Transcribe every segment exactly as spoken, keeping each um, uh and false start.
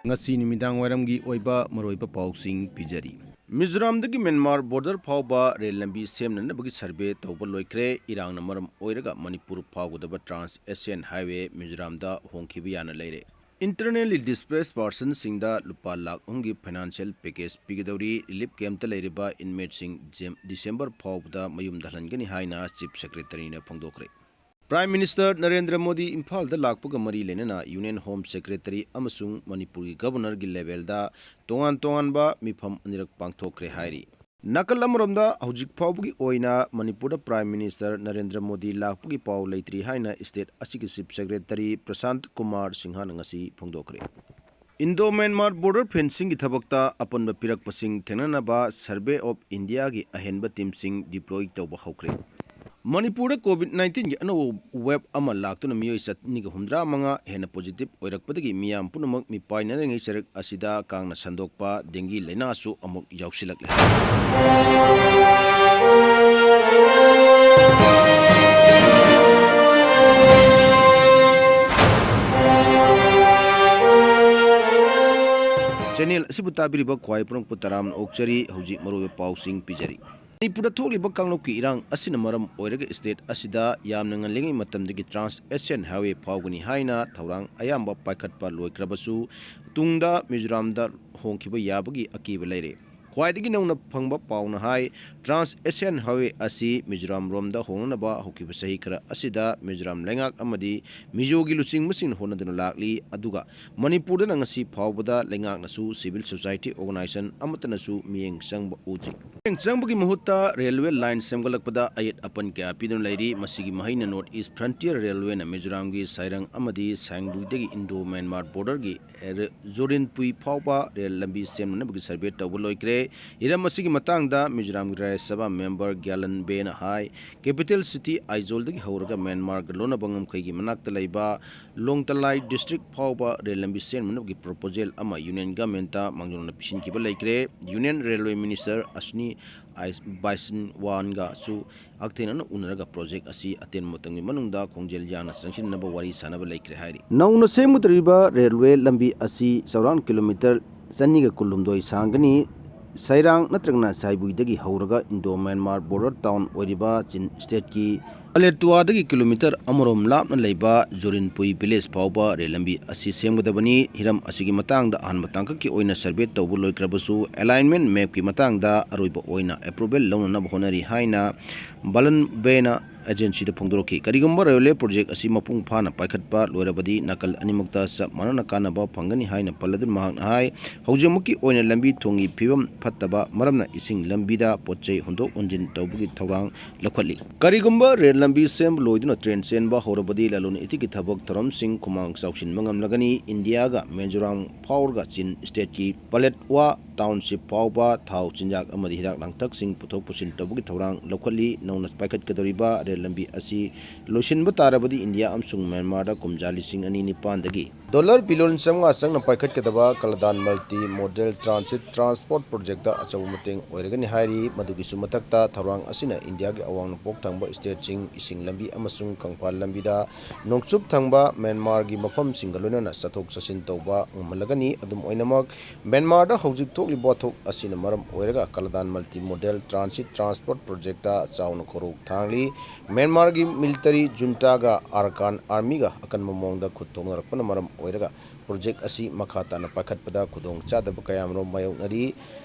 ꯉꯁꯤ ꯅꯨꯃꯤꯗꯥꯡ ꯋꯥꯏꯔꯝꯒꯤ ꯑꯣꯏꯕ ꯃꯔꯨꯑꯣꯏꯕ ꯄꯥꯎꯁꯤꯡ ꯄꯤꯖꯔꯤ꯫ ꯃꯤꯖꯣꯔꯥꯝꯗꯒꯤ ꯃ꯭ꯌꯥꯟꯃꯥꯔ ꯕꯣꯔꯗꯔ ꯐꯥꯎꯕ ꯔꯦꯜ ꯂꯝꯕꯤ ꯁꯦꯝꯅꯅꯕꯒꯤ ꯁꯔꯚꯦ ꯇꯧꯕ ꯂꯣꯏꯈ꯭ꯔꯦ꯫ ꯏꯔꯥꯡꯅ ꯃꯔꯝ ꯑꯣꯏꯔꯒ ꯃꯅꯤꯄꯨꯔ ꯐꯥꯎꯒꯗꯕ ꯇ꯭ꯔꯥꯟꯁ ꯑꯦꯁꯤꯌꯥꯟ ꯍꯥꯏꯋꯦ ꯃꯤꯖꯣꯔꯥꯝꯗ ꯍꯣꯡꯈꯤꯕ ꯌꯥꯅ ꯂꯩꯔꯦ꯫ Internally displaced personꯁꯤꯡꯗ ꯂꯨꯄꯥ ꯂꯥꯈ ꯑꯍꯨꯝꯒꯤ financial package ꯄꯤꯒꯗꯧꯔꯤ꯫ ꯔꯤꯂꯤꯐ ꯀꯦꯝꯞꯇ ꯂꯩꯔꯤꯕ ꯏꯟꯃꯦꯠꯁꯤꯡ ꯖꯦꯝ-, ꯗꯤꯁꯦꯝꯕꯔ ꯐꯥꯎꯕꯗ ꯃꯌꯨꯝꯗ ꯍꯜꯍꯟꯒꯅꯤ ꯍꯥꯏꯅ ꯆꯤꯐ ꯁꯦꯀ꯭ꯔꯦꯇꯔꯤꯅ ꯐꯣꯡꯗꯣꯛꯈ꯭ꯔꯦ꯫ ꯄ꯭ꯔꯥꯏꯝ ꯃꯤꯅꯤꯁꯇꯔ ꯅꯔꯦꯟꯗ꯭ꯔ ꯃꯣꯗꯤ ꯏꯝꯐꯥꯜꯗ ꯂꯥꯛꯄꯒ ꯃꯔꯤ ꯂꯩꯅꯅ ꯌꯨꯅꯤꯌꯟ ꯍꯣꯝ ꯁꯦꯀ꯭ꯔꯦꯇꯔꯤ ꯑꯃꯁꯨꯡ ꯃꯅꯤꯄꯨꯔꯒꯤ ꯒꯕꯔꯅꯔꯒꯤ ꯂꯦꯚꯦꯜꯗ ꯇꯣꯉꯥꯟ ꯇꯣꯉꯥꯟꯕ ꯃꯤꯐꯝ ꯑꯅꯤꯔꯛ ꯄꯥꯡꯊꯣꯛꯈ꯭ꯔꯦ ꯍꯥꯏꯔꯤ꯫ ꯅꯥꯀꯜ ꯑꯃꯔꯣꯝꯗ, ꯍꯧꯖꯤꯛ ꯐꯥꯎꯕꯒꯤ ꯑꯣꯏꯅ ꯃꯅꯤꯄꯨꯔꯗ ꯄ꯭ꯔꯥꯏꯝ ꯃꯤꯅꯤꯁꯇꯔ ꯅꯔꯦꯟꯗ꯭ꯔ ꯃꯣꯗꯤ ꯂꯥꯛꯄꯒꯤ ꯄꯥꯎ ꯂꯩꯇ꯭ꯔꯤ ꯍꯥꯏꯅ ꯁ꯭ꯇꯦꯠ ꯑꯁꯤꯒꯤ ꯆꯤꯐ ꯁꯦꯀ꯭ꯔꯦꯇꯔꯤ ꯄ꯭ꯔꯁꯥꯟꯠ ꯀꯨꯃꯥꯔ ꯁꯤꯡꯍꯅ ꯉꯁꯤ ꯐꯣꯡꯗꯣꯛꯈ꯭ꯔꯦ꯫ ꯏꯟꯗꯣ ꯃ꯭ꯌꯥꯟꯃꯥꯔ ꯕꯣꯔꯗꯔ ꯐꯦꯟꯁꯤꯡꯒꯤ ꯊꯕꯛꯇ ꯑꯄꯟꯕ ꯄꯤꯔꯛꯄꯁꯤꯡ ꯊꯦꯡꯅꯅꯕ ꯁꯔꯚꯦ ꯑꯣꯐ ꯏꯟꯗꯤꯌꯥꯒꯤ ꯑꯍꯦꯟꯕ ꯇꯤꯝꯁꯤꯡ ꯗꯤꯄ꯭ꯂꯣꯏ ꯇꯧꯕ ꯍꯧꯈ꯭ꯔꯦ꯫ ꯃꯅꯤꯄꯨꯔꯗ ꯀꯣꯚꯤꯗ ꯅꯥꯏꯟꯇꯤꯟꯒꯤ ꯑꯅꯧꯕ ꯋꯦꯕ ꯑꯃ ꯂꯥꯛꯇꯨꯅ ꯃꯤꯑꯣꯏ ꯆꯅꯤꯒ ꯍꯨꯝꯗ꯭ꯔꯥ ꯃꯉꯥ ꯍꯦꯟꯅ ꯄꯣꯖꯤꯇꯤꯚ ꯑꯣꯏꯔꯛꯄꯗꯒꯤ ꯃꯤꯌꯥꯝ ꯄꯨꯝꯅꯃꯛ ꯃꯤꯄꯥꯏꯅꯔꯤꯉꯩ ꯁꯔꯨꯛ ꯑꯁꯤꯗ ꯀꯥꯡꯅ ꯁꯟꯗꯣꯛꯄ ꯗꯦꯡꯒꯤ ꯂꯥꯏꯅꯥꯁꯨ ꯑꯃꯨꯛ ꯌꯥꯎꯁꯤꯜꯂꯛꯂꯦ꯫ ꯆꯦꯅꯦꯜ ꯑꯁꯤꯕꯨ ꯇꯥꯕꯤꯔꯤꯕ ꯈ꯭ꯋꯥꯏ ꯄꯨꯝꯅꯃꯛꯄꯨ ꯇꯔꯥꯝꯅ ꯑꯣꯛꯆꯔꯤ꯫ ꯍꯧꯖꯤꯛ ꯃꯔꯨꯑꯣꯏꯕ ꯄꯥꯎꯁꯤꯡ ꯄꯤꯖꯔꯤ꯫ ꯃꯅꯤꯄꯨꯔꯗ ꯊꯣꯛꯂꯤꯕ ꯀꯥꯡꯂꯨꯞꯀꯤ ꯏꯔꯥꯡ ꯑꯁꯤꯅ ꯃꯔꯝ ꯑꯣꯏꯔꯒ ꯁ꯭ꯇꯦꯠ ꯑꯁꯤꯗ ꯌꯥꯝꯅ ꯉꯜꯂꯤꯉꯩ ꯃꯇꯝꯗꯒꯤ ꯇ꯭ꯔꯥꯟꯁ ꯑꯦꯁꯤꯌꯥꯟ ꯍꯥꯏꯋꯦ ꯐꯥꯎꯒꯅꯤ ꯍꯥꯏꯅ ꯊꯧꯔꯥꯡ ꯑꯌꯥꯝꯕ ꯄꯥꯏꯈꯠꯄ ꯂꯣꯏꯈ꯭ꯔꯕꯁꯨ, ꯇꯨꯡꯗ ꯃꯤꯖꯣꯔꯥꯝꯗ ꯍꯣꯡꯈꯤꯕ ꯌꯥꯕꯒꯤ ꯑꯀꯤꯕ ꯂꯩꯔꯦ꯫ ꯈ꯭ꯋꯥꯏꯗꯒꯤ ꯅꯧꯅ ꯐꯪꯕ ꯄꯥꯎꯅ ꯍꯥꯏ, ꯇ꯭ꯔꯥꯟꯁ ꯑꯦꯁꯤꯌꯥꯟ ꯍꯥꯏꯋꯦ ꯑꯁꯤ ꯃꯤꯖꯣꯔꯥꯝ ꯔꯣꯝꯗ ꯍꯣꯡꯅꯅꯕ ꯍꯧꯈꯤꯕ ꯆꯍꯤ ꯈꯔ ꯑꯁꯤꯗ ꯃꯤꯖꯣꯔꯥꯝ ꯂꯩꯉꯥꯛ ꯑꯃꯗꯤ ꯃꯤꯖꯣꯒꯤ ꯂꯨꯆꯤꯡꯕꯁꯤꯡꯅ ꯍꯣꯠꯅꯗꯨꯅ ꯂꯥꯛꯂꯤ꯫ ꯑꯗꯨꯒ ꯃꯅꯤꯄꯨꯔꯗꯅ ꯉꯁꯤ ꯐꯥꯎꯕꯗ ꯂꯩꯉꯥꯛꯅꯁꯨ civil society organization ꯑꯃꯠꯇꯅꯁꯨ ꯃꯤꯠꯌꯦꯡ ꯆꯪꯕ ꯎꯗ꯭ꯔꯤ꯫ ꯃꯤꯠꯌꯦꯡ ꯆꯪꯕꯒꯤ ꯃꯍꯨꯠꯇ ꯔꯦꯜꯋꯦ ꯂꯥꯏꯟ ꯁꯦꯝꯒꯠꯂꯛꯄꯗ ꯑꯌꯦꯠ ꯑꯄꯟ ꯀꯌꯥ ꯄꯤꯗꯨꯅ ꯂꯩꯔꯤ꯫ ꯃꯁꯤꯒꯤ ꯃꯍꯩꯅ North East Frontier Railwayꯅ ꯃꯤꯖꯣꯔꯥꯝꯒꯤ ꯁꯥꯏꯔꯪ ꯑꯃꯗꯤ ꯁꯥꯏꯡꯕꯨꯏꯗꯒꯤ ꯏꯟꯗꯣ ꯃ꯭ꯌꯥꯟꯃꯥꯔ ꯕꯣꯔꯗꯔꯒꯤ ꯔꯦ-, ꯖꯣꯔꯤꯟꯄꯨꯏ ꯐꯥꯎꯕ ꯔꯦꯜ ꯂꯝꯕꯤ ꯁꯦꯝꯅꯅꯕꯒꯤ ꯁꯔꯚꯦ ꯇꯧꯕ ꯂꯣꯏꯈ꯭ꯔꯦ꯫ ꯍꯤꯔꯝ ꯑꯁꯤꯒꯤ ꯃꯇꯥꯡꯗ ꯃꯤꯖꯣꯔꯥꯝꯒꯤ ꯔꯥꯖ꯭ꯌ ꯁꯚꯥ ꯃꯦꯝꯕꯔ ꯒ꯭ꯌꯥꯂꯟ ꯕꯦꯅ ꯍꯥꯏ, capital city ꯑꯥꯏꯖꯣꯜꯗꯒꯤ ꯍꯧꯔꯒ ꯃ꯭ꯌꯥꯟꯃꯥꯔꯒ ꯂꯣꯟꯅꯕ ꯉꯝꯈꯩꯒꯤ ꯃꯅꯥꯛꯇ ꯂꯩꯕ ꯂꯣꯡꯇꯂꯥꯏ district ꯐꯥꯎꯕ ꯔꯦꯜ ꯂꯝꯕꯤ ꯁꯦꯝꯅꯅꯕꯒꯤ proposal ꯑꯃ Union Governmentꯇ ꯃꯥꯡꯖꯧꯅꯅ ꯄꯤꯁꯤꯟꯈꯤꯕ ꯂꯩꯈ꯭ꯔꯦ꯫ Union Railway Minister ꯑꯁ꯭ꯅꯤ ꯑꯥꯏꯁ ꯕꯥꯏꯁꯟꯋꯥꯟꯒꯁꯨ ꯍꯛꯊꯦꯡꯅꯅ ꯎꯅꯔꯒ project ꯑꯁꯤ ꯑꯇꯦꯟꯕ ꯃꯇꯝꯒꯤ ꯃꯅꯨꯡꯗ ꯈꯣꯡꯖꯦꯜ ꯌꯥꯡꯅ ꯆꯪꯁꯤꯟꯅꯕ ꯋꯥꯔꯤ ꯁꯥꯅꯕ ꯂꯩꯈ꯭ꯔꯦ ꯍꯥꯏꯔꯤ꯫ ꯅꯧꯅ ꯁꯦꯝꯒꯗꯧꯔꯤꯕ ꯔꯦꯜꯋꯦ ꯂꯝꯕꯤ ꯑꯁꯤ ꯆꯥꯎꯔꯥꯛꯅ ꯀꯤꯂꯣꯃꯤꯇꯔ ꯆꯅꯤꯒ ꯀꯨꯟꯍꯨꯝꯗꯣꯏ ꯁꯥꯡꯒꯅꯤ꯫ ꯁꯩꯔꯥꯡ ꯅꯠꯇ꯭ꯔꯒꯅ ꯁꯥꯏꯕꯨꯏꯗꯒꯤ ꯍꯧꯔꯒ Indo Myanmar border town ꯑꯣꯏꯔꯤꯕ ꯆꯤꯟ stateꯀꯤ ꯄꯂꯦꯇꯨꯋꯥꯗꯒꯤ ꯀꯤꯂꯣꯃꯤꯇꯔ ꯑꯃꯔꯣꯝ ꯂꯥꯞꯅ ꯂꯩꯕ ꯖꯣꯔꯤꯟꯄꯨꯏ village ꯐꯥꯎꯕ ꯔꯦꯜ ꯂꯝꯕꯤ ꯑꯁꯤ ꯁꯦꯝꯒꯗꯕꯅꯤ꯫ ꯍꯤꯔꯝ ꯑꯁꯤꯒꯤ ꯃꯇꯥꯡꯗ ꯑꯍꯥꯟꯕ ꯇꯥꯡꯀꯛꯀꯤ ꯑꯣꯏꯅ survey ꯇꯧꯕ ꯂꯣꯏꯈ꯭ꯔꯕꯁꯨ, alignment mapꯀꯤ ꯃꯇꯥꯡꯗ ꯑꯔꯣꯏꯕ ꯑꯣꯏꯅ approval ꯂꯧꯅꯅꯕ ꯍꯣꯠꯅꯔꯤ ꯍꯥꯏꯅ ꯕꯥꯂꯟ ꯕꯦꯅ agencyꯗ ꯐꯣꯡꯗꯣꯔꯛꯈꯤ꯫ ꯀꯔꯤꯒꯨꯝꯕ railway project ꯑꯁꯤ ꯃꯄꯨꯡ ꯐꯥꯅ ꯄꯥꯏꯈꯠꯄ ꯂꯣꯏꯔꯕꯗꯤ, ꯅꯥꯀꯜ ꯑꯅꯤꯃꯛꯇ ꯆꯞ ꯃꯥꯟꯅꯅ ꯀꯥꯟꯅꯕ ꯐꯪꯒꯅꯤ ꯍꯥꯏꯅ ꯄꯜꯂꯗꯨꯅ ꯃꯍꯥꯛꯅ ꯍꯥꯏ, ꯍꯧꯖꯤꯛꯃꯛꯀꯤ ꯑꯣꯏꯅ ꯂꯝꯕꯤ ꯊꯣꯡꯒꯤ ꯐꯤꯕꯝ ꯐꯠꯇꯕ ꯃꯔꯝꯅ ꯏꯁꯤꯡ ꯂꯝꯕꯤꯗ ꯄꯣꯠ ꯆꯩ ꯍꯣꯟꯗꯣꯛ ꯍꯣꯟꯖꯤꯟ ꯇꯧꯕꯒꯤ ꯊꯧꯔꯥꯡ ꯂꯧꯈꯠꯂꯤ꯫ ꯀꯔꯤꯒꯨꯝꯕ ꯔꯦꯜ ꯂꯝꯕꯤ ꯁꯦꯝꯕ ꯂꯣꯏꯗꯨꯅ train ꯆꯦꯟꯕ ꯍꯧꯔꯕꯗꯤ, ꯂꯂꯣꯟ ꯏꯇꯤꯛꯀꯤ ꯊꯕꯛ ꯊꯧꯔꯝꯁꯤꯡ ꯈꯨꯃꯥꯡ ꯆꯥꯎꯁꯤꯟꯕ ꯉꯝꯂꯒꯅꯤ꯫ ꯏꯟꯗꯤꯌꯥꯒ ꯃꯤꯖꯣꯔꯥꯝ ꯐꯥꯎꯔꯒ ꯆꯤꯟ stateꯀꯤ ꯄꯂꯦꯠꯋꯥ township ꯐꯥꯎꯕ ꯊꯥꯎ, ꯆꯤꯟꯖꯥꯛ ꯑꯃꯗꯤ ꯍꯤꯗꯥꯛ ꯂꯥꯡꯊꯛꯁꯤꯡ ꯄꯨꯊꯣꯛ ꯄꯨꯁꯤꯟ ꯇꯧꯕꯒꯤ ꯊꯧꯔꯥꯡ ꯂꯧꯈꯠꯂꯤ꯫ ꯅꯧꯅ ꯄꯥꯏꯈꯠꯀꯗꯧꯔꯤꯕ ꯔꯦꯜ ꯂꯝꯕꯤ ꯑꯁꯤ ꯂꯣꯏꯁꯤꯟꯕ ꯇꯥꯔꯕꯗꯤ, ꯏꯟꯗꯤꯌꯥ ꯑꯃꯁꯨꯡ ꯃ꯭ꯌꯥꯟꯃꯥꯔꯗ ꯀꯨꯝꯖꯥ ꯂꯤꯁꯤꯡ ꯑꯅꯤ ꯅꯤꯄꯥꯟꯗꯒꯤ dollar billion ꯆꯥꯝꯃꯉꯥ ꯆꯪꯅ ꯄꯥꯏꯈꯠꯀꯗꯕ ꯀꯂꯗꯥꯟ multi modal transit transport projectꯇ ꯑꯆꯧꯕ ꯃꯇꯦꯡ ꯑꯣꯏꯔꯒꯅꯤ ꯍꯥꯏꯔꯤ꯫ ꯃꯗꯨꯒꯤꯁꯨ ꯃꯊꯛꯇ, ꯊꯧꯔꯥꯡ ꯑꯁꯤꯅ ꯏꯟꯗꯤꯌꯥꯒꯤ ꯑꯋꯥꯡ ꯅꯣꯡꯄꯣꯛ ꯊꯪꯕ stateꯁꯤꯡ, ꯏꯁꯤꯡ ꯂꯝꯕꯤ ꯑꯃꯁꯨꯡ ꯀꯪꯐꯥꯜ ꯂꯝꯕꯤꯗ ꯅꯣꯡꯆꯨꯞ ꯊꯪꯕ ꯃ꯭ꯌꯥꯟꯃꯥꯔꯒꯤ ꯃꯐꯝꯁꯤꯡꯒ ꯂꯣꯏꯅꯅ ꯆꯠꯊꯣꯛ ꯆꯠꯁꯤꯟ ꯇꯧꯕ ꯉꯝꯍꯜꯂꯒꯅꯤ꯫ ꯑꯗꯨꯝ ꯑꯣꯏꯅꯃꯛ, ꯃ꯭ꯌꯥꯟꯃꯥꯔꯗ ꯍꯧꯖꯤꯛ ꯊꯣꯛꯂꯤꯕ ꯋꯥꯊꯣꯛ ꯑꯁꯤꯅ ꯃꯔꯝ ꯑꯣꯏꯔꯒ ꯀꯂꯗꯥꯟ multi modal transit transport projectꯇ ꯆꯥꯎꯅ ꯈꯣꯔꯣꯛ ꯊꯥꯡꯂꯤ꯫ ꯃ꯭ꯌꯥꯟꯃꯥꯔꯒꯤ military juntaꯒ ꯑꯔꯀꯥꯟ armyꯒ ꯑꯀꯟꯕ ꯃꯑꯣꯡꯗ ꯈꯨꯠ ꯊꯣꯛꯅꯔꯛꯄꯅ ꯃꯔꯝ ꯑꯣꯏꯔꯒ project ꯑꯁꯤ ꯃꯈꯥ ꯇꯥꯅ ꯄꯥꯏꯈꯠꯄꯗ ꯈꯨꯗꯣꯡꯆꯥꯗꯕ ꯀꯌꯥꯃꯔꯨꯝ ꯃꯥꯌꯣꯛꯅꯔꯤ꯫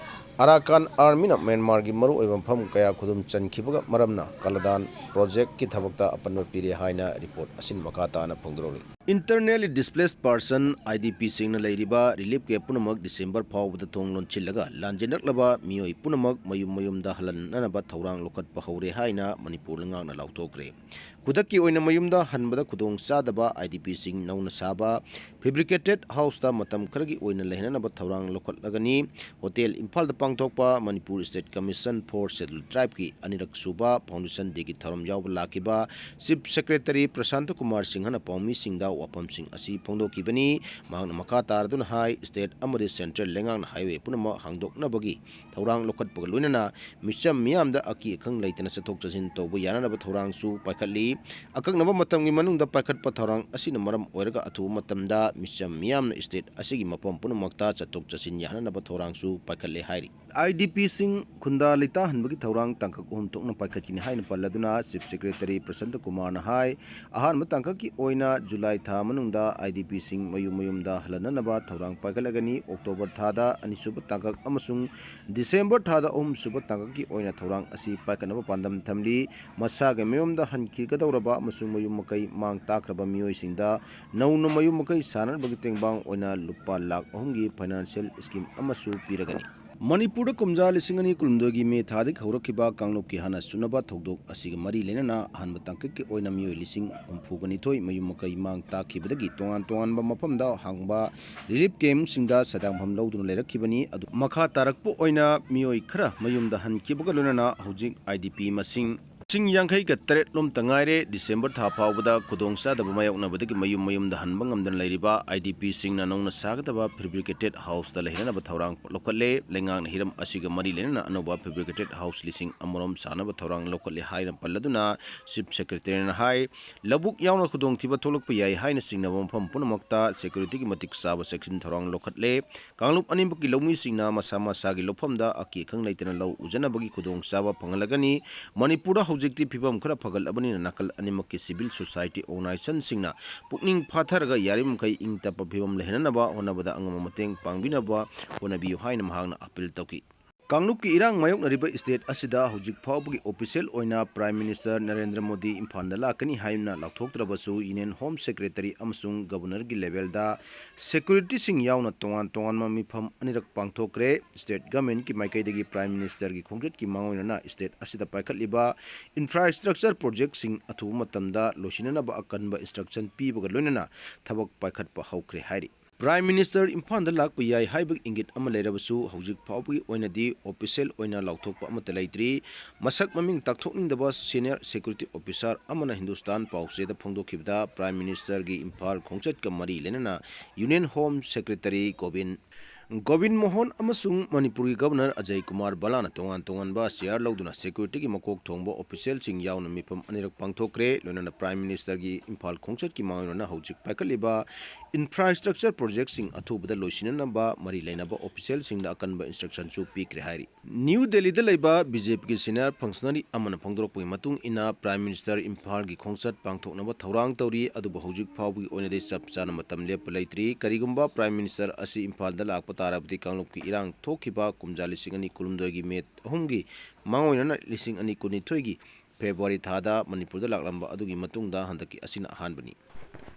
ꯑꯔꯥꯀꯥꯟ armyꯅ ꯃ꯭ꯌꯥꯟꯃꯥꯔꯒꯤ ꯃꯔꯨꯑꯣꯏꯕ ꯃꯐꯝ ꯀꯌꯥ ꯈꯨꯗꯨꯝ ꯆꯟꯈꯤꯕꯒ ꯃꯔꯝꯅ ꯀꯂꯗꯥꯟ projectꯀꯤ ꯊꯕꯛꯇ ꯑꯄꯟꯕ ꯄꯤꯔꯦ ꯍꯥꯏꯅ report ꯑꯁꯤꯅ ꯃꯈꯥ ꯇꯥꯅ ꯐꯣꯡꯗꯣꯔꯛꯂꯤ꯫ Internally displaced person, IDPꯁꯤꯡꯅ ꯂꯩꯔꯤꯕ relief camp ꯄꯨꯝꯅꯃꯛ December ꯐꯥꯎꯕꯗ ꯊꯣꯡ ꯂꯣꯟꯁꯤꯜꯂꯒ ꯂꯥꯟꯖꯦꯟꯅꯔꯛꯂꯕ ꯃꯤꯑꯣꯏ ꯄꯨꯝꯅꯃꯛ ꯃꯌꯨꯝ ꯃꯌꯨꯝꯗ ꯍꯜꯍꯟꯅꯅꯕ ꯊꯧꯔꯥꯡ ꯂꯧꯈꯠꯄ ꯍꯧꯔꯦ ꯍꯥꯏꯅ ꯃꯅꯤꯄꯨꯔ ꯂꯩꯉꯥꯛꯅ ꯂꯥꯎꯊꯣꯛꯈ꯭ꯔꯦ꯫ ꯈꯨꯗꯛꯀꯤ ꯑꯣꯏꯅ ꯃꯌꯨꯝꯗ ꯍꯟꯕꯗ ꯈꯨꯗꯣꯡ ꯆꯥꯗꯕ IDPꯁꯤꯡ ꯅꯧꯅ ꯁꯥꯕ fabricated houseꯇ ꯃꯇꯝ ꯈꯔꯒꯤ ꯑꯣꯏꯅ ꯂꯩꯍꯟꯅꯕ ꯊꯧꯔꯥꯡ ꯂꯧꯈꯠꯂꯒꯅꯤ꯫ ꯍꯣꯇꯦꯜ ꯏꯝꯐꯥꯜꯗ ꯄꯥꯡꯊꯣꯛꯄ Manipur State Commission for Scheduled Tribeꯀꯤ ꯑꯅꯤꯔꯛ ꯁꯨꯕ Foundation Dayꯒꯤ ꯊꯧꯔꯝ ꯌꯥꯎꯕ ꯂꯥꯛꯈꯤꯕ Chief Secretary ꯄ꯭ꯔꯁꯥꯟꯇ ꯀꯨꯃꯥꯔ ꯁꯤꯡꯍꯅ ꯄꯥꯎꯃꯤꯁꯤꯡꯗ ꯋꯥꯐꯝꯁꯤꯡ ꯑꯁꯤ ꯐꯣꯡꯗꯣꯛꯈꯤꯕꯅꯤ꯫ ꯃꯍꯥꯛꯅ ꯃꯈꯥ ꯇꯥꯔꯗꯨꯅ ꯍꯥꯏ, state ꯑꯃꯗꯤ central ꯂꯩꯉꯥꯛꯅ highway ꯄꯨꯝꯅꯃꯛ ꯍꯥꯡꯗꯣꯛꯅꯕꯒꯤ ꯊꯧꯔꯥꯡ ꯂꯧꯈꯠꯄꯒ ꯂꯣꯏꯅꯅ ꯃꯤꯆꯝ ꯃꯤꯌꯥꯝꯗ ꯑꯀꯤ ꯑꯈꯪ ꯂꯩꯇꯅ ꯆꯠꯊꯣꯛ ꯆꯠꯁꯤꯟ ꯇꯧꯕ ꯌꯥꯅꯅꯕ ꯊꯧꯔꯥꯡꯁꯨ ꯄꯥꯏꯈꯠꯂꯤ꯫ ꯑꯀꯛꯅꯕ ꯃꯇꯝꯒꯤ ꯃꯅꯨꯡꯗ ꯄꯥꯏꯈꯠꯄ ꯊꯧꯔꯥꯡ ꯑꯁꯤꯅ ꯃꯔꯝ ꯑꯣꯏꯔꯒ ꯑꯊꯨꯕ ꯃꯇꯝꯗ ꯃꯤꯆꯝ ꯃꯤꯌꯥꯝꯅ state ꯑꯁꯤꯒꯤ ꯃꯐꯝ ꯄꯨꯝꯅꯃꯛꯇ ꯆꯠꯊꯣꯛ ꯆꯠꯁꯤꯟ ꯌꯥꯍꯟꯅꯕ ꯊꯧꯔꯥꯡꯁꯨ ꯄꯥꯏꯈꯠꯂꯦ ꯍꯥꯏꯔꯤ꯫ IDPꯁꯤꯡ ꯈꯨꯟꯗꯥ ꯂꯩꯇꯥꯍꯟꯕꯒꯤ ꯊꯧꯔꯥꯡ ꯇꯥꯡꯀꯛ ꯑꯍꯨꯝ ꯊꯣꯛꯅ ꯄꯥꯏꯈꯠꯀꯅꯤ ꯍꯥꯏꯅ ꯄꯜꯂꯗꯨꯅ Chief Secretary ꯄ꯭ꯔꯁꯥꯟꯇ ꯀꯨꯃꯥꯔꯅ ꯍꯥꯏ, ꯑꯍꯥꯟꯕ ꯇꯥꯡꯀꯛꯀꯤ ꯑꯣꯏꯅ ꯖꯨꯂꯥꯏ ꯊꯥ ꯃꯅꯨꯡꯗ IDPꯁꯤꯡ ꯃꯌꯨꯝ ꯃꯌꯨꯝꯗ ꯍꯜꯍꯟꯅꯅꯕ ꯊꯧꯔꯥꯡ ꯄꯥꯏꯈꯠꯂꯒꯅꯤ꯫ ꯑꯣꯛꯇꯣꯕꯔ ꯊꯥꯗ ꯑꯅꯤꯁꯨꯕ ꯇꯥꯡꯀꯛ ꯑꯃꯁꯨꯡ ꯗꯤꯁꯦꯝꯕꯔ ꯊꯥꯗ ꯑꯍꯨꯝꯁꯨꯕ ꯇꯥꯡꯀꯛꯀꯤ ꯑꯣꯏꯅ ꯊꯧꯔꯥꯡ ꯑꯁꯤ ꯄꯥꯏꯈꯠꯅꯕ ꯄꯥꯟꯗꯝ ꯊꯝꯂꯤ꯫ ꯃꯁꯥꯒꯤ ꯃꯌꯨꯝꯗ ꯍꯟꯈꯤꯒꯗꯧꯔꯕ ꯑꯃꯁꯨꯡ ꯃꯌꯨꯝ ꯃꯀꯩ ꯃꯥꯡ ꯇꯥꯛꯈ꯭ꯔꯕ ꯃꯤꯑꯣꯏꯁꯤꯡꯗ ꯅꯧꯅ ꯃꯌꯨꯝ ꯃꯀꯩ ꯁꯥꯅꯅꯕꯒꯤ ꯇꯦꯡꯕꯥꯡ ꯑꯣꯏꯅ ꯂꯨꯄꯥ ꯂꯥꯈ ꯑꯍꯨꯝꯒꯤ financial scheme ꯑꯃꯁꯨ ꯄꯤꯔꯒꯅꯤ꯫ ꯃꯅꯤꯄꯨꯔꯗ ꯀꯨꯝꯖꯥ ꯂꯤꯁꯤꯡ ꯑꯅꯤ ꯀꯨꯟꯍꯨꯝꯗꯣꯏꯒꯤ ꯃꯦ ꯊꯥꯗꯒꯤ ꯍꯧꯔꯛꯈꯤꯕ ꯀꯥꯡꯂꯨꯞꯀꯤ ꯍꯥꯟꯅ ꯁꯨꯅꯕ ꯊꯧꯗꯣꯛ ꯑꯁꯤꯒ ꯃꯔꯤ ꯂꯩꯅꯅ ꯑꯍꯥꯟꯕ ꯇꯥꯡꯀꯛꯀꯤ ꯑꯣꯏꯅ ꯃꯤꯑꯣꯏ ꯂꯤꯁꯤꯡ ꯍꯨꯝꯐꯨꯒ ꯅꯤꯊꯣꯏ ꯃꯌꯨꯝ ꯃꯀꯩ ꯃꯥꯡ ꯇꯥꯛꯈꯤꯕꯗꯒꯤ ꯇꯣꯉꯥꯟ ꯇꯣꯉꯥꯟꯕ ꯃꯐꯝꯗ ꯍꯥꯡꯕ relief campꯁꯤꯡꯗ ꯁꯦꯟꯗꯥꯡꯐꯝ ꯂꯧꯗꯨꯅ ꯂꯩꯔꯛꯈꯤꯕꯅꯤ꯫ ꯑꯗꯨ ꯃꯈꯥ ꯇꯥꯔꯛꯄ ꯑꯣꯏꯅ ꯃꯤꯑꯣꯏ ꯈꯔ ꯃꯌꯨꯝꯗ ꯍꯟꯈꯤꯕꯒ ꯂꯣꯏꯅꯅ ꯍꯧꯖꯤꯛ IDP ꯃꯁꯤꯡ ꯂꯤꯁꯤꯡ ꯌꯥꯡꯈꯩꯒ ꯇꯔꯦꯠ ꯂꯣꯝꯇ ꯉꯥꯏꯔꯦ꯫ ꯗꯤꯁꯦꯝꯕꯔ ꯊꯥ ꯐꯥꯎꯕꯗ ꯈꯨꯗꯣꯡꯆꯥꯗꯕ ꯃꯥꯌꯣꯛꯅꯕꯗꯒꯤ ꯃꯌꯨꯝ ꯃꯌꯨꯝꯗ ꯍꯟꯕ ꯉꯝꯗꯅ ꯂꯩꯔꯤꯕ IDPꯁꯤꯡꯅ ꯅꯧꯅ ꯁꯥꯒꯗꯕ fabricated houseꯇ ꯂꯩꯍꯟꯅꯕ ꯊꯧꯔꯥꯡ ꯂꯧꯈꯠꯂꯦ꯫ ꯂꯩꯉꯥꯛꯅ ꯍꯤꯔꯝ ꯑꯁꯤꯒ ꯃꯔꯤ ꯂꯩꯅꯅ ꯑꯅꯧꯕ fabricated house ꯂꯤꯁꯤꯡ ꯑꯃꯔꯣꯝ ꯁꯥꯅꯕ ꯊꯧꯔꯥꯡ ꯂꯧꯈꯠꯂꯦ ꯍꯥꯏꯅ ꯄꯜꯂꯗꯨꯅ Chief Secretaryꯅ ꯍꯥꯏ, ꯂꯧꯕꯨꯛ ꯌꯥꯎꯅ ꯈꯨꯗꯣꯡꯊꯤꯕ ꯊꯣꯛꯂꯛꯄ ꯌꯥꯏ ꯍꯥꯏꯅ ꯆꯤꯡꯅꯕ ꯃꯐꯝ ꯄꯨꯝꯅꯃꯛꯇ securityꯒꯤ ꯃꯇꯤꯛ ꯆꯥꯕ ꯆꯦꯛꯁꯤꯟ ꯊꯧꯔꯥꯡ ꯂꯧꯈꯠꯂꯦ꯫ ꯀꯥꯡꯂꯨꯞ ꯑꯅꯤꯃꯛꯀꯤ ꯂꯧꯃꯤꯁꯤꯡꯅ ꯃꯁꯥ ꯃꯁꯥꯒꯤ ꯂꯧꯐꯝꯗ ꯑꯀꯤ ꯑꯈꯪ ꯂꯩꯇꯅ ꯂꯧ ꯎꯖꯅꯕꯒꯤ ꯈꯨꯗꯣꯡꯆꯥꯕ ꯐꯪꯍꯜꯂꯒꯅꯤ꯫ ꯃꯅꯤꯄꯨꯔꯗ ꯍꯧꯖꯤꯛꯇꯤ ꯐꯤꯕꯝ ꯈꯔ ꯐꯒꯠꯂꯕꯅꯤꯅ ꯅꯥꯀꯜ ꯑꯅꯤꯃꯛꯀꯤ civil society organizationꯁꯤꯡꯅ ꯄꯨꯛꯅꯤꯡ ꯐꯥꯊꯔꯒ ꯌꯥꯔꯤꯕꯃꯈꯩ ꯏꯪ ꯇꯞꯄ ꯐꯤꯕꯝ ꯂꯩꯍꯟꯅꯕ ꯍꯣꯠꯅꯕꯗ ꯑꯉꯝꯕ ꯃꯇꯦꯡ ꯄꯥꯡꯕꯤꯅꯕ ꯍꯣꯠꯅꯕꯤꯌꯨ ꯍꯥꯏꯅ ꯃꯍꯥꯛꯅ appeal ꯇꯧꯈꯤ꯫ ꯀꯥꯡꯂꯨꯞꯀꯤ ꯏꯔꯥꯡ ꯃꯥꯌꯣꯛꯅꯔꯤꯕ state ꯑꯁꯤꯗ ꯍꯧꯖꯤꯛ ꯐꯥꯎꯕꯒꯤ official ꯑꯣꯏꯅ Prime Minister ꯅꯔꯦꯟꯗ꯭ꯔ ꯃꯣꯗꯤ ꯏꯝꯐꯥꯜꯗ ꯂꯥꯛꯀꯅꯤ ꯍꯥꯏꯅ ꯂꯥꯎꯊꯣꯛꯇ꯭ꯔꯕꯁꯨ, Union Home Secretary ꯑꯃꯁꯨꯡ Governorꯒꯤ levelꯗ securityꯁꯤꯡ ꯌꯥꯎꯅ ꯇꯣꯉꯥꯟ ꯇꯣꯉꯥꯟꯕ ꯃꯤꯐꯝ ꯑꯅꯤꯔꯛ ꯄꯥꯡꯊꯣꯛꯈ꯭ꯔꯦ꯫ State governmentꯀꯤ ꯃꯥꯏꯀꯩꯗꯒꯤ Prime Ministerꯒꯤ ꯈꯣꯡꯆꯠꯀꯤ ꯃꯥꯡꯑꯣꯏꯅꯅ state ꯑꯁꯤꯗ ꯄꯥꯏꯈꯠꯂꯤꯕ infrastructure projectꯁꯤꯡ ꯑꯊꯨꯕ ꯃꯇꯝꯗ ꯂꯣꯏꯁꯤꯟꯅꯅꯕ ꯑꯀꯟꯕ instruction ꯄꯤꯕꯒ ꯂꯣꯏꯅꯅ ꯊꯕꯛ ꯄꯥꯏꯈꯠꯄ ꯍꯧꯈ꯭ꯔꯦ ꯍꯥꯏꯔꯤ꯫ Prime Minister ꯏꯝꯐꯥꯜꯗ ꯂꯥꯛꯄ ꯌꯥꯏ ꯍꯥꯏꯕꯒꯤ ꯏꯪꯒꯤꯠ ꯑꯃ ꯂꯩꯔꯕꯁꯨ, ꯍꯧꯖꯤꯛ ꯐꯥꯎꯕꯒꯤ ꯑꯣꯏꯅꯗꯤ official ꯑꯣꯏꯅ ꯂꯥꯎꯊꯣꯛꯄ ꯑꯃꯠꯇ ꯂꯩꯇ꯭ꯔꯤ꯫ ꯃꯁꯛ ꯃꯃꯤꯡ ꯇꯥꯛꯊꯣꯛꯅꯤꯡꯗꯕ senior security officer ꯑꯃꯅ ꯍꯤꯟꯗꯨꯁꯇꯥꯟ ꯄꯥꯎꯆꯦꯗ ꯐꯣꯡꯗꯣꯛꯈꯤꯕꯗ, Prime Ministerꯒꯤ ꯏꯝꯐꯥꯜ ꯈꯣꯡꯆꯠꯀ ꯃꯔꯤ ꯂꯩꯅꯅ Union Home Secretary Gobin, Gobin Mohan ꯑꯃꯁꯨꯡ ꯃꯅꯤꯄꯨꯔꯒꯤ Governor ꯑꯖꯌ ꯀꯨꯃꯥꯔ ꯚꯜꯂꯥꯅ ꯇꯣꯉꯥꯟ ꯇꯣꯉꯥꯟꯕ chair ꯂꯧꯗꯨꯅ securityꯒꯤ ꯃꯀꯣꯛ ꯊꯣꯡꯕ officialꯁꯤꯡ ꯌꯥꯎꯅ ꯃꯤꯐꯝ ꯑꯅꯤꯔꯛ ꯄꯥꯡꯊꯣꯛꯈ꯭ꯔꯦ꯫ ꯂꯣꯏꯅꯅ Prime Ministerꯒꯤ ꯏꯝꯐꯥꯜ ꯈꯣꯡꯆꯠꯀꯤ ꯃꯥꯡꯑꯣꯏꯅꯅ ꯍꯧꯖꯤꯛ ꯄꯥꯏꯈꯠꯂꯤꯕ infrastructure projectꯁꯤꯡ ꯑꯊꯨꯕꯗ ꯂꯣꯏꯁꯤꯟꯅꯅꯕ ꯃꯔꯤ ꯂꯩꯅꯕ officialꯁꯤꯡꯗ ꯑꯀꯟꯕ instructionꯁꯨ ꯄꯤꯈ꯭ꯔꯦ ꯍꯥꯏꯔꯤ꯫ ꯅ꯭ꯌꯨ ꯗꯦꯜꯂꯤꯗ ꯂꯩꯕ BJPꯒꯤ senior functionary ꯑꯃꯅ ꯐꯣꯡꯗꯣꯔꯛꯄꯒꯤ ꯃꯇꯨꯡ ꯏꯟꯅ, Prime Minister ꯏꯝꯐꯥꯜꯒꯤ ꯈꯣꯡꯆꯠ ꯄꯥꯡꯊꯣꯛꯅꯕ ꯊꯧꯔꯥꯡ ꯇꯧꯔꯤ, ꯑꯗꯨꯕꯨ ꯍꯧꯖꯤꯛ ꯐꯥꯎꯕꯒꯤ ꯑꯣꯏꯅꯗꯤ ꯆꯞ ꯆꯥꯅ ꯃꯇꯝ ꯂꯦꯞꯄ ꯂꯩꯇ꯭ꯔꯤ꯫ ꯀꯔꯤꯒꯨꯝꯕ Prime Minister ꯑꯁꯤ ꯏꯝꯐꯥꯜꯗ ꯂꯥꯛꯄ ꯇꯥꯔꯕꯗꯤ, ꯀꯥꯡꯂꯨꯞꯀꯤ ꯏꯔꯥꯡ ꯊꯣꯛꯈꯤꯕ ꯀꯨꯝꯖꯥ ꯂꯤꯁꯤꯡ ꯑꯅꯤ ꯀꯨꯟꯍꯨꯝꯗꯣꯏꯒꯤ ꯃꯦ ꯑꯍꯨꯝꯒꯤ ꯃꯥꯡꯑꯣꯏꯅꯅ ꯂꯤꯁꯤꯡ ꯑꯅꯤ ꯀꯨꯟꯅꯤꯊꯣꯏꯒꯤ February ꯊꯥꯗ ꯃꯅꯤꯄꯨꯔꯗ ꯂꯥꯛꯂꯝꯕ ꯑꯗꯨꯒꯤ ꯃꯇꯨꯡꯗ ꯍꯟꯗꯛꯀꯤ ꯑꯁꯤꯅ ꯑꯍꯥꯟꯕꯅꯤ꯫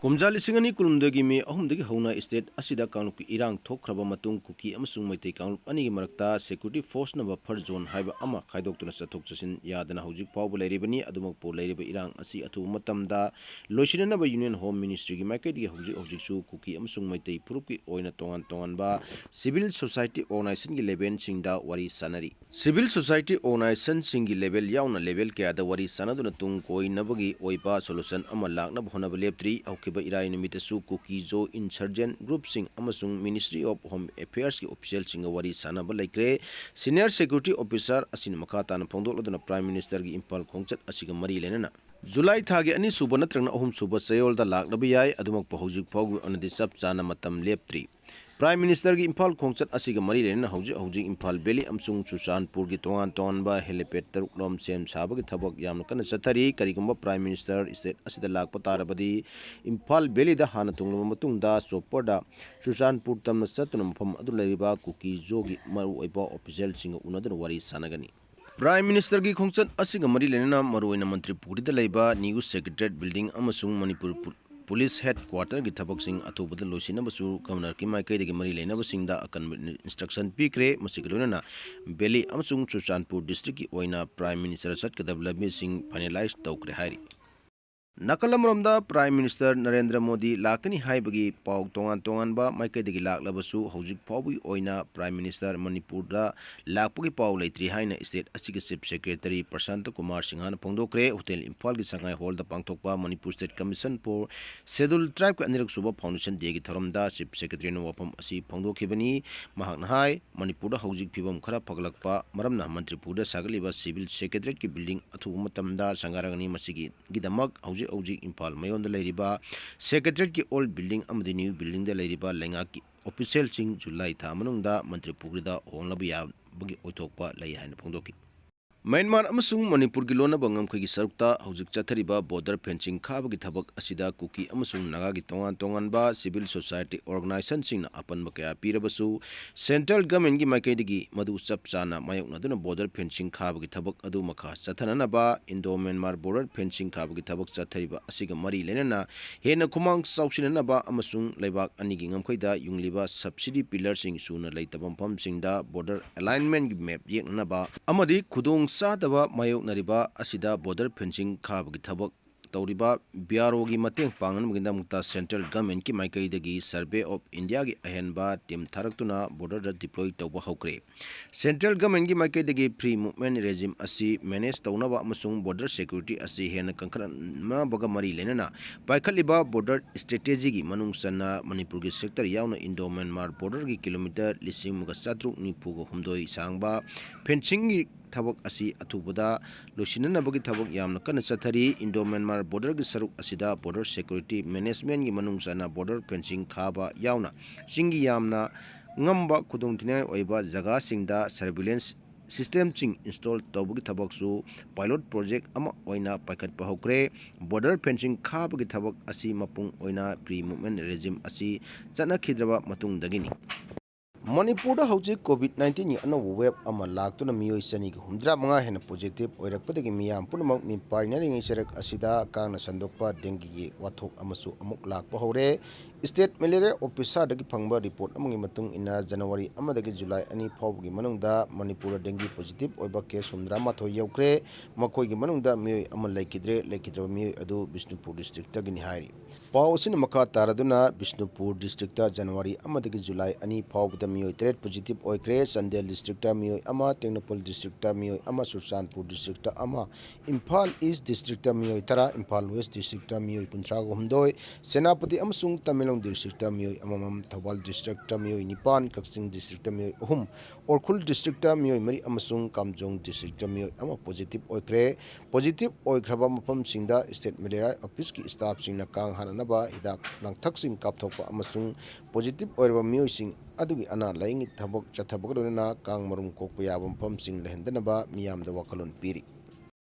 ꯀꯨꯝꯖꯥ ꯂꯤꯁꯤꯡ ꯑꯅꯤ ꯀꯨꯟꯍꯨꯝꯗꯣꯏꯒꯤ ꯃꯦ ꯑꯍꯨꯝꯗꯒꯤ ꯍꯧꯅ state ꯑꯁꯤꯗ ꯀꯥꯡꯂꯨꯞꯀꯤ ꯏꯔꯥꯡ ꯊꯣꯛꯈ꯭ꯔꯕ ꯃꯇꯨꯡ, ꯀꯨꯀꯤ ꯑꯃꯁꯨꯡ ꯃꯩꯇꯩ ꯀꯥꯡꯂꯨꯞ ꯑꯅꯤꯒꯤ ꯃꯔꯛꯇ security forceꯅ buffer zone ꯍꯥꯏꯕ ꯑꯃ ꯈꯥꯏꯗꯣꯛꯇꯨꯅ ꯆꯠꯊꯣꯛ ꯆꯠꯁꯤꯟ ꯌꯥꯗꯅ ꯍꯧꯖꯤꯛ ꯐꯥꯎꯕ ꯂꯩꯔꯤꯕꯅꯤ꯫ ꯑꯗꯨꯃꯛꯄꯨ, ꯂꯩꯔꯤꯕ ꯏꯔꯥꯡ ꯑꯁꯤ ꯑꯊꯨꯕ ꯃꯇꯝꯗ ꯂꯣꯏꯁꯤꯟꯅꯅꯕ Union Home Ministryꯒꯤ ꯃꯥꯏꯀꯩꯗꯒꯤ ꯍꯧꯖꯤꯛ ꯍꯧꯖꯤꯛꯁꯨ ꯀꯨꯀꯤ ꯑꯃꯁꯨꯡ ꯃꯩꯇꯩ ꯐꯨꯔꯨꯞꯀꯤ ꯑꯣꯏꯅ ꯇꯣꯉꯥꯟ ꯇꯣꯉꯥꯟꯕ civil society organizationꯒꯤ levelꯁꯤꯡꯗ ꯋꯥꯔꯤ ꯁꯥꯅꯔꯤ꯫ Civil society organizationꯁꯤꯡꯒꯤ level ꯌꯥꯎꯅ level ꯀꯌꯥꯗ ꯋꯥꯔꯤ ꯁꯥꯅꯗꯨꯅ ꯇꯨꯡ ꯀꯣꯏꯅꯕꯒꯤ ꯑꯣꯏꯕ solution ꯑꯃ ꯂꯥꯛꯅꯕ ꯍꯣꯠꯅꯕ ꯂꯦꯞꯇ꯭ꯔꯤ꯫ ꯍꯧꯈꯤꯕ ꯏꯔꯥꯏ ꯅꯨꯃꯤꯠꯇꯁꯨ ꯀꯨꯀꯤ-ꯖꯣ insurgent groupꯁꯤꯡ ꯑꯃꯁꯨꯡ Ministry of Home Affairsꯀꯤ officialꯁꯤꯡꯒ ꯋꯥꯔꯤ ꯁꯥꯅꯕ ꯂꯩꯈ꯭ꯔꯦ꯫ Senior security officer ꯑꯁꯤꯅ ꯃꯈꯥ ꯇꯥꯅ ꯐꯣꯡꯗꯣꯛꯂꯗꯨꯅ, Prime Ministerꯒꯤ ꯏꯝꯐꯥꯜ ꯈꯣꯡꯆꯠ ꯑꯁꯤꯒ ꯃꯔꯤ ꯂꯩꯅꯅ July ꯊꯥꯒꯤ ꯑꯅꯤꯁꯨꯕ ꯅꯠꯇ꯭ꯔꯒꯅ ꯑꯍꯨꯝꯁꯨꯕ ꯆꯌꯣꯜꯗ ꯂꯥꯛꯅꯕ ꯌꯥꯏ꯫ ꯑꯗꯨꯃꯛꯄꯨ ꯍꯧꯖꯤꯛ ꯐꯥꯎꯒꯤ ꯑꯣꯏꯅꯗꯤ ꯆꯞ ꯆꯥꯅ ꯃꯇꯝ ꯂꯦꯞꯇ꯭ꯔꯤ꯫ Prime Ministerꯒꯤ ꯏꯝꯐꯥꯜ ꯈꯣꯡꯆꯠ ꯑꯁꯤꯒ ꯃꯔꯤ ꯂꯩꯅꯅ ꯍꯧꯖꯤꯛ ꯍꯧꯖꯤꯛ ꯏꯝꯐꯥꯜ Valley ꯑꯃꯁꯨꯡ ꯆꯨꯔꯆꯥꯟꯄꯨꯔꯒꯤ ꯇꯣꯉꯥꯟ ꯇꯣꯉꯥꯟꯕ helipad ꯇꯔꯨꯛꯂꯣꯝ ꯁꯦꯝ ꯁꯥꯕꯒꯤ ꯊꯕꯛ ꯌꯥꯝꯅ ꯀꯟꯅ ꯆꯠꯊꯔꯤ꯫ ꯀꯔꯤꯒꯨꯝꯕ Prime Minister state ꯑꯁꯤꯗ ꯂꯥꯛꯄ ꯇꯥꯔꯕꯗꯤ ꯏꯝꯐꯥꯜ Valleyꯗ ꯍꯥꯟꯅ ꯊꯨꯡꯂꯕ ꯃꯇꯨꯡꯗ chopperꯗ ꯆꯨꯔꯆꯥꯟꯄꯨꯔ ꯇꯝꯅ ꯆꯠꯇꯨꯅ ꯃꯐꯝ ꯑꯗꯨ ꯂꯩꯔꯤꯕ ꯀꯨꯀꯤ ꯖꯣꯒꯤ ꯃꯔꯨꯑꯣꯏꯕ officialꯁꯤꯡꯒ ꯎꯅꯗꯨꯅ ꯋꯥꯔꯤ ꯁꯥꯟꯅꯒꯅꯤ꯫ Prime Ministerꯒꯤ ꯈꯣꯡꯆꯠ ꯑꯁꯤꯒ ꯃꯔꯤ ꯂꯩꯅꯅ ꯃꯔꯨꯑꯣꯏꯅ ꯃꯟꯇ꯭ꯔꯤ ꯄꯨꯈ꯭ꯔꯤꯗ ꯂꯩꯕ new Secretariat building ꯑꯃꯁꯨꯡ ꯃꯅꯤꯄꯨꯔ ꯄꯨ-, Police Headquarterꯒꯤ ꯊꯕꯛꯁꯤꯡ ꯑꯊꯨꯕꯗ ꯂꯣꯏꯁꯤꯟꯅꯕꯁꯨ Governorꯀꯤ ꯃꯥꯏꯀꯩꯗꯒꯤ ꯃꯔꯤ ꯂꯩꯅꯕꯁꯤꯡꯗ ꯑꯀꯟꯕ instruction ꯄꯤꯈ꯭ꯔꯦ꯫ ꯃꯁꯤꯒ ꯂꯣꯏꯅꯅ Valley ꯑꯃꯁꯨꯡ ꯆꯨꯔꯆꯥꯟꯄꯨꯔ districtꯀꯤ ꯑꯣꯏꯅ Prime Minister ꯆꯠꯀꯗꯕ ꯂꯝꯕꯤꯁꯤꯡ finalize ꯇꯧꯈ꯭ꯔꯦ ꯍꯥꯏꯔꯤ꯫ ꯅꯥꯀꯜ ꯑꯃꯔꯣꯝꯗ Prime Minister ꯅꯔꯦꯟꯗ꯭ꯔ ꯃꯣꯗꯤ ꯂꯥꯛꯀꯅꯤ ꯍꯥꯏꯕꯒꯤ ꯄꯥꯎ ꯇꯣꯉꯥꯟ ꯇꯣꯉꯥꯟꯕ ꯃꯥꯏꯀꯩꯗꯒꯤ ꯂꯥꯛꯂꯕꯁꯨ ꯍꯧꯖꯤꯛ ꯐꯥꯎꯕꯒꯤ ꯑꯣꯏꯅ Prime Minister ꯃꯅꯤꯄꯨꯔꯗ ꯂꯥꯛꯄꯒꯤ ꯄꯥꯎ ꯂꯩꯇ꯭ꯔꯤ ꯍꯥꯏꯅ state ꯑꯁꯤꯒꯤ Chief Secretary ꯄ꯭ꯔꯁꯥꯟꯇ ꯀꯨꯃꯥꯔ ꯁꯤꯡꯍꯅ ꯐꯣꯡꯗꯣꯛꯈ꯭ꯔꯦ꯫ Hotel ꯏꯝꯐꯥꯜꯒꯤ ꯁꯉꯥꯏ ꯍꯣꯜꯗ ꯄꯥꯡꯊꯣꯛꯄ Manipur State Commission for Scheduled Tribeꯀꯤ ꯑꯅꯤꯔꯛ ꯁꯨꯕ Foundation Dayꯒꯤ ꯊꯧꯔꯝꯗ Chief Secretaryꯅ ꯋꯥꯐꯝ ꯑꯁꯤ ꯐꯣꯡꯗꯣꯛꯈꯤꯕꯅꯤ꯫ ꯃꯍꯥꯛꯅ ꯍꯥꯏ, ꯃꯅꯤꯄꯨꯔꯗ ꯍꯧꯖꯤꯛ ꯐꯤꯕꯝ ꯈꯔ ꯐꯒꯠꯂꯛꯄ ꯃꯔꯝꯅ ꯃꯟꯇ꯭ꯔꯤ ꯄꯨꯈ꯭ꯔꯤꯗ ꯁꯥꯒꯠꯂꯤꯕ Civil Secretariatꯀꯤ building ꯑꯊꯨꯕ ꯃꯇꯝꯗ ꯁꯪꯒꯥꯔꯒꯅꯤ꯫ ꯃꯁꯤꯒꯤ ꯒꯤꯗꯃꯛ ꯍꯧꯖꯤꯛ ꯍꯧꯖꯤꯛ ꯏꯝꯐꯥꯜ ꯃꯌꯣꯟꯗ ꯂꯩꯔꯤꯕ Secretariatꯀꯤ old building ꯑꯃꯗꯤ new buildingꯗ ꯂꯩꯔꯤꯕ ꯂꯩꯉꯥꯛꯀꯤ officialꯁꯤꯡ July ꯊꯥ ꯃꯅꯨꯡꯗ ꯃꯟꯇ꯭ꯔꯤ ꯄꯨꯈ꯭ꯔꯤꯗ ꯍꯣꯡꯂꯕ ꯌꯥꯕꯒꯤ ꯑꯣꯏꯊꯣꯛꯄ ꯂꯩ ꯍꯥꯏꯅ ꯐꯣꯡꯗꯣꯛꯈꯤ꯫ ꯃ꯭ꯌꯥꯟꯃꯥꯔ ꯑꯃꯁꯨꯡ ꯃꯅꯤꯄꯨꯔꯒꯤ ꯂꯣꯟꯅꯕ ꯉꯝꯈꯩꯒꯤ ꯁꯔꯨꯛꯇ ꯍꯧꯖꯤꯛ ꯆꯠꯊꯔꯤꯕ border fencing ꯈꯥꯕꯒꯤ ꯊꯕꯛ ꯑꯁꯤꯗ ꯀꯨꯀꯤ ꯑꯃꯁꯨꯡ ꯅꯥꯒꯥꯒꯤ ꯇꯣꯉꯥꯟ ꯇꯣꯉꯥꯟꯕ civil society organizationꯁꯤꯡꯅ ꯑꯄꯟꯕ ꯀꯌꯥ ꯄꯤꯔꯕꯁꯨ, Central Governmentꯀꯤ ꯃꯥꯏꯀꯩꯗꯒꯤ ꯃꯗꯨ ꯆꯞ ꯆꯥꯅ ꯃꯥꯌꯣꯛꯅꯗꯨꯅ border fencing ꯈꯥꯕꯒꯤ ꯊꯕꯛ ꯑꯗꯨ ꯃꯈꯥ ꯆꯠꯊꯅꯅꯕ Indo-Myanmar border fencing ꯈꯥꯕꯒꯤ ꯊꯕꯛ ꯆꯠꯊꯔꯤꯕ ꯑꯁꯤꯒ ꯃꯔꯤ ꯂꯩꯅꯅ ꯍꯦꯟꯅ ꯈꯨꯃꯥꯡ ꯆꯥꯎꯁꯤꯟꯅꯅꯕ ꯑꯃꯁꯨꯡ ꯂꯩꯕꯥꯛ ꯑꯅꯤꯒꯤ ꯉꯝꯈꯩꯗ ꯌꯨꯡꯂꯤꯕ subsidy pillarꯁꯤꯡ ꯁꯨꯅ ꯂꯩꯇꯕ ꯃꯐꯝꯁꯤꯡꯗ border alignmentꯀꯤ map ꯌꯦꯛꯅꯅꯕ ꯑꯃꯗꯤ ꯈꯨꯗꯣꯡ ꯆꯥꯗꯕ ꯃꯥꯌꯣꯛꯅꯔꯤꯕ ꯑꯁꯤꯗ border fencing ꯈꯥꯕꯒꯤ ꯊꯕꯛ ꯇꯧꯔꯤꯕ BROꯒꯤ ꯃꯇꯦꯡ ꯄꯥꯡꯅꯕꯒꯤꯗꯃꯛꯇ Central Governmentꯀꯤ ꯃꯥꯏꯀꯩꯗꯒꯤ Survey of Indiaꯒꯤ ꯑꯍꯦꯟꯕ team ꯊꯥꯔꯛꯇꯨꯅ borderꯗ deploy ꯇꯧꯕ ꯍꯧꯈ꯭ꯔꯦ꯫ Central Governmentꯀꯤ ꯃꯥꯏꯀꯩꯗꯒꯤ free movement regime ꯑꯁꯤ manage ꯇꯧꯅꯕ ꯑꯃꯁꯨꯡ border security ꯑꯁꯤ ꯍꯦꯟꯅ ꯀꯟꯈꯠꯍꯟꯅꯕꯒ ꯃꯔꯤ ꯂꯩꯅꯅ ꯄꯥꯏꯈꯠꯂꯤꯕ border strategyꯒꯤ ꯃꯅꯨꯡ ꯆꯟꯅ ꯃꯅꯤꯄꯨꯔꯒꯤ sector ꯌꯥꯎꯅ Indo-Myanmar borderꯒꯤ kilometre ꯂꯤꯁꯤꯡ ꯑꯃꯒ ꯆꯥꯇ꯭ꯔꯨꯛ ꯅꯤꯐꯨꯒ ꯍꯨꯝꯗꯣꯏ ꯁꯥꯡꯕ fencingꯒꯤ ꯊꯕꯛ ꯑꯁꯤ ꯑꯊꯨꯕꯗ ꯂꯣꯏꯁꯤꯟꯅꯅꯕꯒꯤ ꯊꯕꯛ ꯌꯥꯝꯅ ꯀꯟꯅ ꯆꯠꯊꯔꯤ꯫ ꯏꯟꯗꯣ ꯃ꯭ꯌꯥꯟꯃꯥꯔ ꯕꯣꯔꯗꯔꯒꯤ ꯁꯔꯨꯛ ꯑꯁꯤꯗ ꯕꯣꯔꯗꯔ ꯁꯦꯀ꯭ꯌꯨꯔꯤꯇꯤ ꯃꯦꯅꯦꯖꯃꯦꯟꯒꯤ ꯃꯅꯨꯡ ꯆꯟꯅ ꯕꯣꯔꯗꯔ ꯐꯦꯟꯁꯤꯡ ꯈꯥꯕ ꯌꯥꯎꯅ ꯆꯤꯡꯒꯤ ꯌꯥꯝꯅ ꯉꯝꯕ ꯈꯨꯗꯣꯡꯊꯤꯅꯤꯡꯉꯥꯏ ꯑꯣꯏꯕ ꯖꯒꯥꯁꯤꯡꯗ ꯁꯔꯚꯤꯂꯦꯟꯁ ꯁꯤꯁꯇꯦꯝꯁꯤꯡ ꯏꯟꯁꯇꯣꯜ ꯇꯧꯕꯒꯤ ꯊꯕꯛꯁꯨ ꯄꯥꯏꯂꯣꯠ ꯄ꯭ꯔꯣꯖꯦꯛ ꯑꯃ ꯑꯣꯏꯅ ꯄꯥꯏꯈꯠꯄ ꯍꯧꯈ꯭ꯔꯦ꯫ ꯕꯣꯔꯗꯔ ꯐꯦꯟꯁꯤꯡ ꯈꯥꯕꯒꯤ ꯊꯕꯛ ꯑꯁꯤ ꯃꯄꯨꯡ ꯑꯣꯏꯅ ꯄ꯭ꯔꯤ ꯃꯨꯚꯃꯦꯟ ꯔꯦꯖꯤꯝ ꯑꯁꯤ ꯆꯠꯅꯈꯤꯗ꯭ꯔꯕ ꯃꯇꯨꯡꯗꯒꯤꯅꯤ꯫ ꯃꯅꯤꯄꯨꯔꯗ ꯍꯧꯖꯤꯛ ꯀꯣꯚꯤꯗ ꯅꯥꯏꯟꯇꯤꯟꯒꯤ ꯑꯅꯧꯕ ꯋꯦꯕ ꯑꯃ ꯂꯥꯛꯇꯨꯅ ꯃꯤꯑꯣꯏ ꯆꯅꯤꯒ ꯍꯨꯝꯗ꯭ꯔꯥ ꯃꯉꯥ ꯍꯦꯟꯅ ꯄꯣꯖꯤꯇꯤꯚ ꯑꯣꯏꯔꯛꯄꯗꯒꯤ ꯃꯤꯌꯥꯝ ꯄꯨꯝꯅꯃꯛ ꯃꯤꯄꯥꯏꯅꯔꯤꯉꯩ ꯆꯔꯛ ꯑꯁꯤꯗ ꯀꯥꯡꯅ ꯁꯟꯗꯣꯛꯄ ꯗꯦꯡꯒꯤꯒꯤ ꯋꯥꯊꯣꯛ ꯑꯃꯁꯨ ꯑꯃꯨꯛ ꯂꯥꯛꯄ ꯍꯧꯔꯦ꯫ ꯁ꯭ꯇꯦꯠ ꯃꯦꯂꯦꯔꯤꯌꯥ ꯑꯣꯐꯤꯁꯥꯔꯗꯒꯤ ꯐꯪꯕ ꯔꯤꯄꯣꯔꯠ ꯑꯃꯒꯤ ꯃꯇꯨꯡ ꯏꯟꯅ, ꯖꯅꯋꯥꯔꯤ ꯑꯃꯗꯒꯤ ꯖꯨꯂꯥꯏ ꯑꯅꯤ ꯐꯥꯎꯕꯒꯤ ꯃꯅꯨꯡꯗ ꯃꯅꯤꯄꯨꯔꯗ ꯗꯦꯡꯒꯤ ꯄꯣꯖꯤꯇꯤꯚ ꯑꯣꯏꯕ ꯀꯦꯁ ꯍꯨꯝꯗ꯭ꯔꯥ ꯃꯥꯊꯣꯏ ꯌꯧꯈ꯭ꯔꯦ꯫ ꯃꯈꯣꯏꯒꯤ ꯃꯅꯨꯡꯗ ꯃꯤꯑꯣꯏ ꯑꯃ ꯂꯩꯈꯤꯗ꯭ꯔꯦ꯫ ꯂꯩꯈꯤꯗ꯭ꯔꯕ ꯃꯤꯑꯣꯏ ꯑꯗꯨ ꯕꯤꯁꯅꯨꯄꯨꯔ ꯗꯤꯁꯇ꯭ꯔꯤꯛꯇꯒꯤꯅꯤ ꯍꯥꯏꯔꯤ꯫ ꯄꯥꯎ ꯑꯁꯤꯅ ꯃꯈꯥ ꯇꯥꯔꯗꯨꯅ, ꯕꯤꯁꯅꯨꯄꯨꯔ ꯗꯤꯁꯇ꯭ꯔꯤꯛꯇ ꯖꯅꯋꯥꯔꯤ ꯑꯃꯗꯒꯤ ꯖꯨꯂꯥꯏ ꯑꯅꯤ ꯐꯥꯎꯕꯗ ꯃꯤꯑꯣꯏ ꯇꯔꯦꯠ ꯄꯣꯖꯤꯇꯤꯚ ꯑꯣꯏꯈ꯭ꯔꯦ꯫ ꯆꯥꯟꯗꯦꯜ ꯗꯤꯁꯇ꯭ꯔꯤꯛꯇ ꯃꯤꯑꯣꯏ ꯑꯃ, ꯇꯦꯡꯅꯧꯄꯜ ꯗꯤꯁꯇ꯭ꯔꯤꯛꯇ ꯃꯤꯑꯣꯏ ꯑꯃ, ꯆꯨꯔꯆꯥꯟꯄꯨꯔ ꯗꯤꯁꯇ꯭ꯔꯤꯛꯇ ꯑꯃ, ꯏꯝꯐꯥꯜ ꯏꯁ ꯗꯤꯁꯇ꯭ꯔꯤꯛꯇ ꯃꯤꯑꯣꯏ ꯇꯔꯥ, ꯏꯝꯐꯥꯜ ꯋꯦꯁ ꯗꯤꯁꯇ꯭ꯔꯤꯛꯇ ꯃꯤꯑꯣꯏ ꯀꯨꯟꯊ꯭ꯔꯥꯒ ꯍꯨꯝꯗꯣꯏ, ꯁꯦꯅꯥꯄꯇꯤ ꯑꯃꯁꯨꯡ ꯇꯃꯦꯡꯂꯣꯡ ꯗꯤꯁꯇ꯭ꯔꯤꯛꯇ ꯃꯤꯑꯣꯏ ꯑꯃꯃꯝ, ꯊꯧꯕꯥꯜ ꯗꯤꯁꯇ꯭ꯔꯤꯛꯇ ꯃꯤꯑꯣꯏ ꯅꯤꯄꯥꯟ, ꯀꯛꯆꯤꯡ ꯗꯤꯁꯇ꯭ꯔꯤꯛꯇ ꯃꯤꯑꯣꯏ ꯑꯍꯨꯝ, ꯎꯈ꯭ꯔꯨꯜ ꯗꯤꯁꯇ꯭ꯔꯤꯛꯇ ꯃꯤꯑꯣꯏ ꯃꯔꯤ ꯑꯃꯁꯨꯡ ꯀꯥꯝꯖꯣꯡ ꯗꯤꯁꯇ꯭ꯔꯤꯛꯇ ꯃꯤꯑꯣꯏ ꯑꯃ ꯄꯣꯖꯤꯇꯤꯚ ꯑꯣꯏꯈ꯭ꯔꯦ꯫ ꯄꯣꯖꯤꯇꯤꯚ ꯑꯣꯏꯈ꯭ꯔꯕ ꯃꯐꯝꯁꯤꯡꯗ ꯁ꯭ꯇꯦꯠ ꯃꯦꯂꯦꯔꯤꯌꯥ ꯑꯣꯐꯤꯁꯀꯤ ꯁ꯭ꯇꯥꯐꯁꯤꯡꯅ ꯀꯥꯡ ꯍꯥꯠꯅꯅꯕ ꯍꯤꯗꯥꯛ ꯂꯥꯡꯊꯛꯁꯤꯡ ꯀꯥꯞꯊꯣꯛꯄ ꯑꯃꯁꯨꯡ ꯄꯣꯖꯤꯇꯤꯚ ꯑꯣꯏꯔꯕ ꯃꯤꯑꯣꯏꯁꯤꯡ ꯑꯗꯨꯒꯤ ꯑꯅꯥ ꯂꯥꯌꯦꯡꯒꯤ ꯊꯕꯛ ꯆꯠꯊꯕꯒ ꯂꯣꯏꯅꯅ ꯀꯥꯡ ꯃꯔꯨꯝ ꯀꯣꯛꯄ ꯌꯥꯕ ꯃꯐꯝꯁꯤꯡ ꯂꯩꯍꯟꯗꯅꯕ ꯃꯤꯌꯥꯝꯗ ꯋꯥꯈꯜꯂꯣꯟ ꯄꯤꯔꯤ꯫